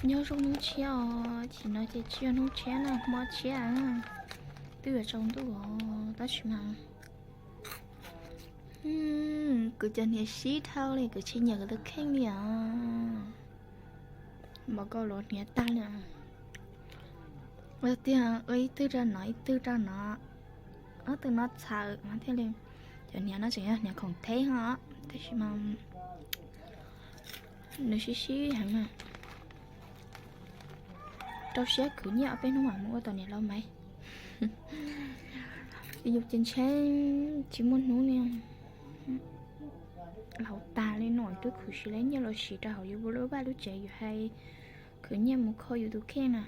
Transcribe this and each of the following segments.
Nyob zoo hnub tshiab os, chim no ces tsis yog hnub tshiab na, hmo tshiab. Twb yuav tsaus ntuj os tab sis mas kuv cov hniav sib dhau li, kuv tsis nyiam kuv tus kheej li os. Npaum koj los hniav tag li. Ua tiag, ua ib tug rau no ib tug rau no, ob tug no txhaum mas thiaj li. Cov hniav no tseem yog hniav khoom theb ho, tab sis mas nws sib sib heev na. Rau siab khwv nyiaj ob peb hnub mam mus ua tom niam laus Maiv. Yus ces ntshe tsis muaj hnub li. Laus tag li no twb khwv siv li nyiaj los siv rau hauv yus lub vaj lub tsev, yus hais khwv nyiaj mus kho yus tus kheej na.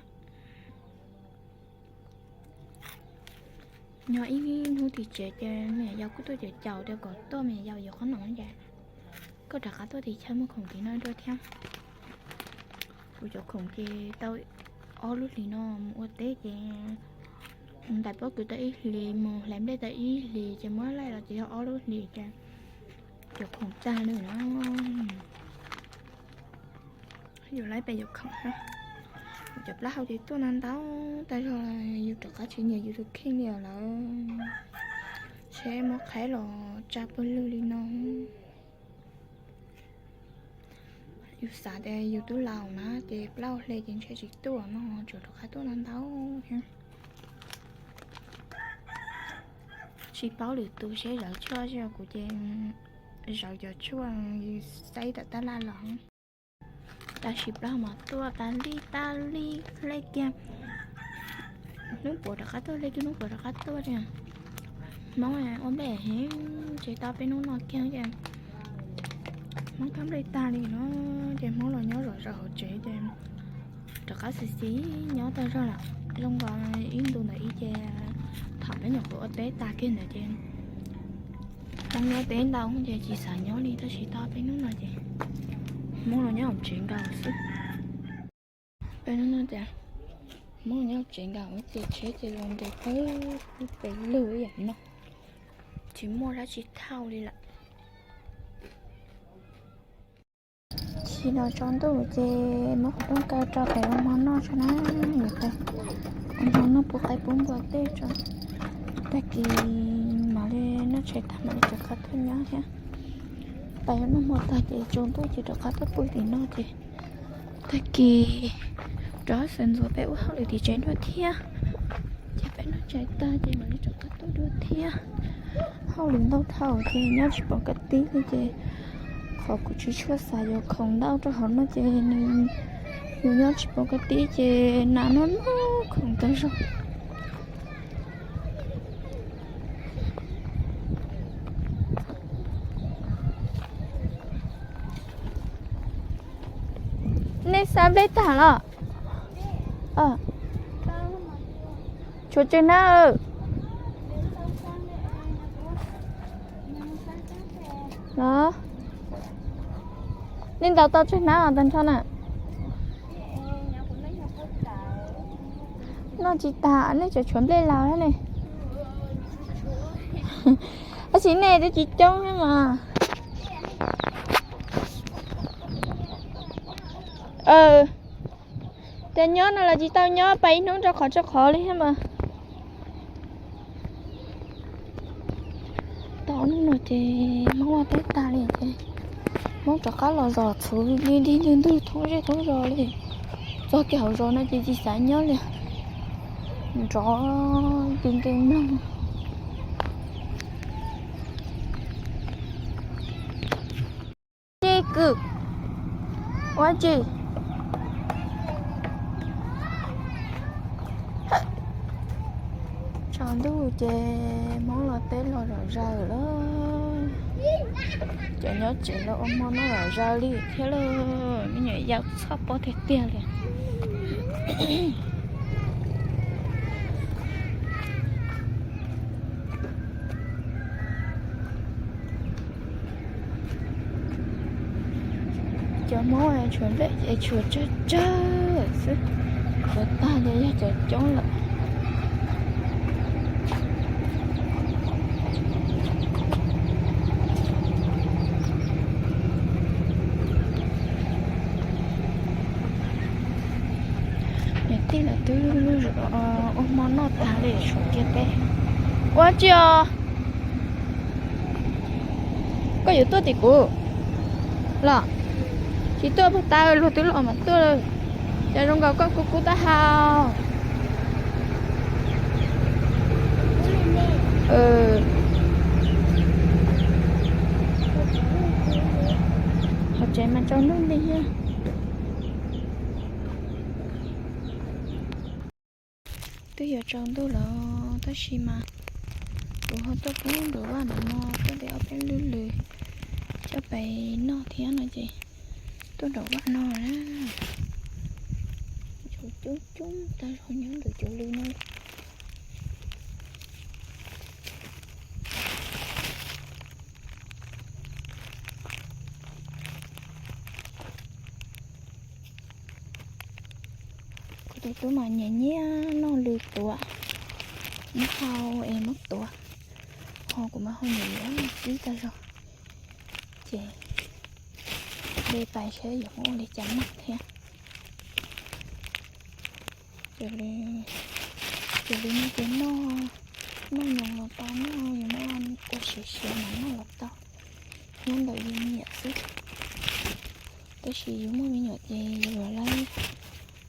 Nyob ib hnub tim tsev ces me nyuam yaus kuj tuaj caum caum tias kom tuaj, me nyuam yaus yuav qhob noom ces koj rov qab tuaj tim chaw muag khoom tim no dua thiab. Kuv cov khoom ces tau ob lub hlis no mus ua teb ces ntais pob kws tau ib hlis, mus hlais nplej tau ib hlis ces muab laij los ces yog ob lub hlis ces cov khoom tag li no. Yus laib pem yus khoom na. Cov plaub hau ces tuaj ntau ntau tag zog, yus rov qab tsis nyiam yus tus kheej li lawm. Seb muab qhaib los tsa pawg lug li no. Yus xav tias yus twb laus na ces plaub hle ces ntshe tsis tuaj no, tsuas rov qab tuaj ntau ntau thiab. Tsis paub lwm tus seb zawv tshuaj, kuv ces zawv cov tshuaj xaib tom tab laj los. Tam sim plaub mas tuaj tas li tas li, hle kiag hnub puav rov qab tuaj, hle kiag hnub puav rov qab tuaj li. Hmoob ua nplej heev, tsev tau peb hnub no kiag ces Hmoob thab nplej tag li no ces Hmoob los nyob zom zaws hauv tsev ces rov qab xis xis nyob tag zog lawm. Zoo nkaus ib ntus ntawm ib ces thaum peb nyuam qhuav ua teb tag kiag ntawd ces Hmoob nyob teb ntau ces tsis xav nyob li, tab sis tau peb hnub no ces Hmoob los nyob hauv tsev nkaus xwb. Peb hnub no ces Hmoob los nyob hauv tsev nkaus ces tsheb ces los ntes pawg pes lug ib yam no, tsis muaj dab tsi thauj li lawm. Tsis los tsaus ntuj ces muab qhov rooj kaw rau pem ua hmo noj tso na. Ua hmo noj pub qaib pub npua tej tso, tag kis mam li noj tshais tag mam li rov qab tuaj nyob thiab. Pais noj hmo tag ces tsaus ntuj ces rov qab tuaj pw tim no ces tag kis rov xav ntxuav peb ua hauj lwm tim tsev dua thiab. Ces peb noj tshais tag ces mam li rov qab tuaj dua thiab. Hauj lwm ntau dhau ces nyob tsis pom kaj tib li ces qhov kuv tsis tshua xav yuav khoom ntau rau hauv no ces nws, yus nyob tsis pom kaj tib ces nas noj noj khoom tag zog. Nej xa nplej tag los? Tshuav tsw hnab. Los, nej ntaus tau tsw hnab os tag nrho na. Noj tsis tag, nej tseem tshuav nplej laus thiab ne. Tab sis nej twb tsis coob thiab mas. Ces nyob no los tsis tau nyob, pais ib hnub rau qhov rau qhov li thiab mas. Tau hnub no ces Hmoob ua teb tag li ces Hmoob rov qab los zos txhuv li nrig nrig ntug thoob zej thoob zos li. Txog kiag hauv zos no ces tsis xav nyob li, nrov nkees nkees mloog. Tsis kwm ua tsi. Tsaus ntuj ces Hmoob los teb los zom zaws lawm. Cov nyob tsev los ua hmo noj zom zaws li thiab lauj, me nyuam yaus txhoj pob tiag tiag li. Cov Hmoob tshuav nplej ces tshuav tsawg tsawg xwb, tshuav tag ces yog cov coob lawm. Tij lawv twb ua hmo noj tag li, tshuav kiag peb. Ua tsi os? Koj yuav tuaj tim kuv los? Tsis tuaj puag ta, luag twb los mas tuaj. Cas zoo nkaus koj kub kub taub hau. Hauv tsev mas tsaus ntuj nti thiab. Twb yuav tsaus ntuj lawm tab sis mas kuv ho tuaj pub nram vaj nram no tuaj de ob peb lwb lws coj pais noj thiab no ces tuaj nram vaj no na. Coob coob tag zog nyob ntawm cov lws no. Kuv tus tub mas nyiam nyiam noj lws tuav, muab hau es muab tuav, ho kuv mas ho nyiam nyiam kib tag zog. Ces de pais saib yuav muab ua li cas noj thiab. Ces li no ces noj, noj nyoos los tau, noj yuav muab ua siav siav mas noj los tau, nyob ntawm yus nyiam xwb. Tab sis yus muaj me nyuam ces yus yuav laib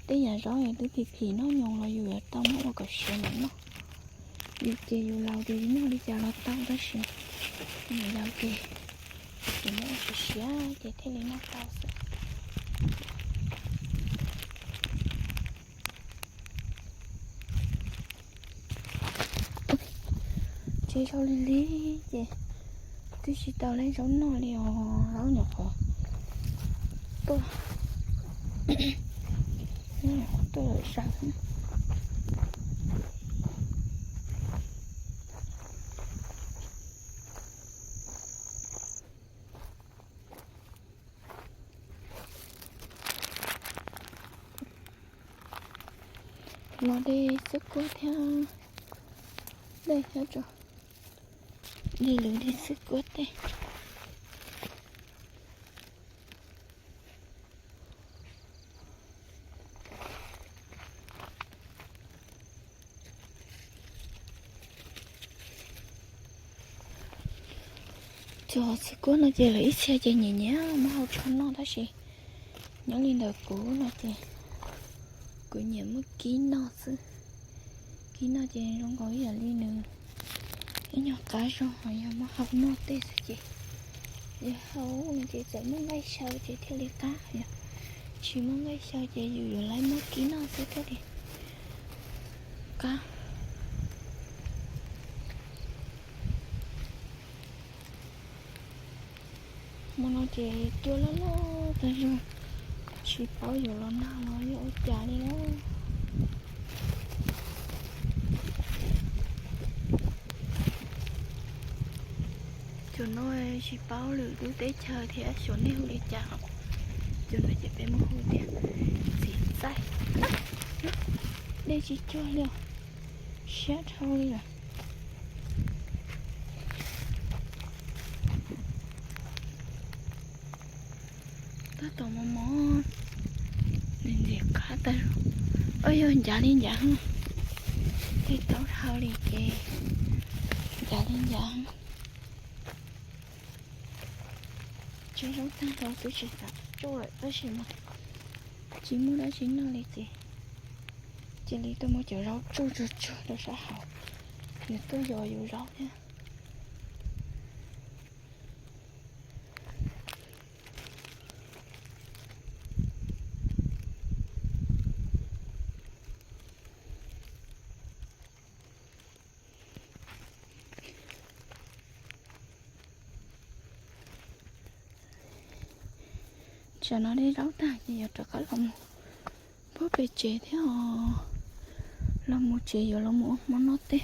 tej yam zaub es twb phim phim noj nyoos los yus yuav tau muab ua kom siav mam noj. Yus ces yus laus ces yus noj li cas los tau tab sis yus laus ces yus muab ua siav siav ces thiaj li noj tau xwb. Tsis zaub lig lig ces twb tsis tau laib zaub noj li os, zaub nyuam qhuav tuaj, nyuam qhuav tuaj lawm sawv. Los de xwb kuab thiab, dej thiab tso, de lwm de xwb kuab tej. Cov xwb kuab no ces lawv ib txhia ces nyiam nyiam muab hau tsho noj tab sis nyob li ntawm kuv no ces kuv nyiam muab kib noj xwb. Kib noj ces zoo nkaus ib yam li nws ib nyuag qab zog, ho yog muab hau noj tej xwb ces yog hau no ces txawm muaj nqaij xyaw ces thiaj li qab, yog tsis muaj nqaij xyaw ces yus yuav laib muab kib noj xwb thiaj li qab. Hmo no ces cua loj loj tag zog, tsis paub yuav los nag los yog ua cas li os. Cov no tsis paub lwm lub teb chaws thiab xyov nej hu li cas os. Cov no ces peb muab hu tias txiv txaij. Dej tsis cuag li os, siab dhau li lawm. Tab tom mos mos, ntxim qab tag zog. Yog ncav li ncav, tej taub dhau li ces ncav li ncav. Tsev zaub tag los twb tsis xav tsuj lawm tab sis mas tsis muaj dab tsi noj li ces cia li tuaj muab cov zaub tsuj tsuj tsuj rau sab hauv, yuav tuaj yos yus zaub thiab. Tsam no de zaub tag ces yuav rov qab los mus pub pem tsev thiab os. Los mus tsev yuav los mus ua hmo noj teb.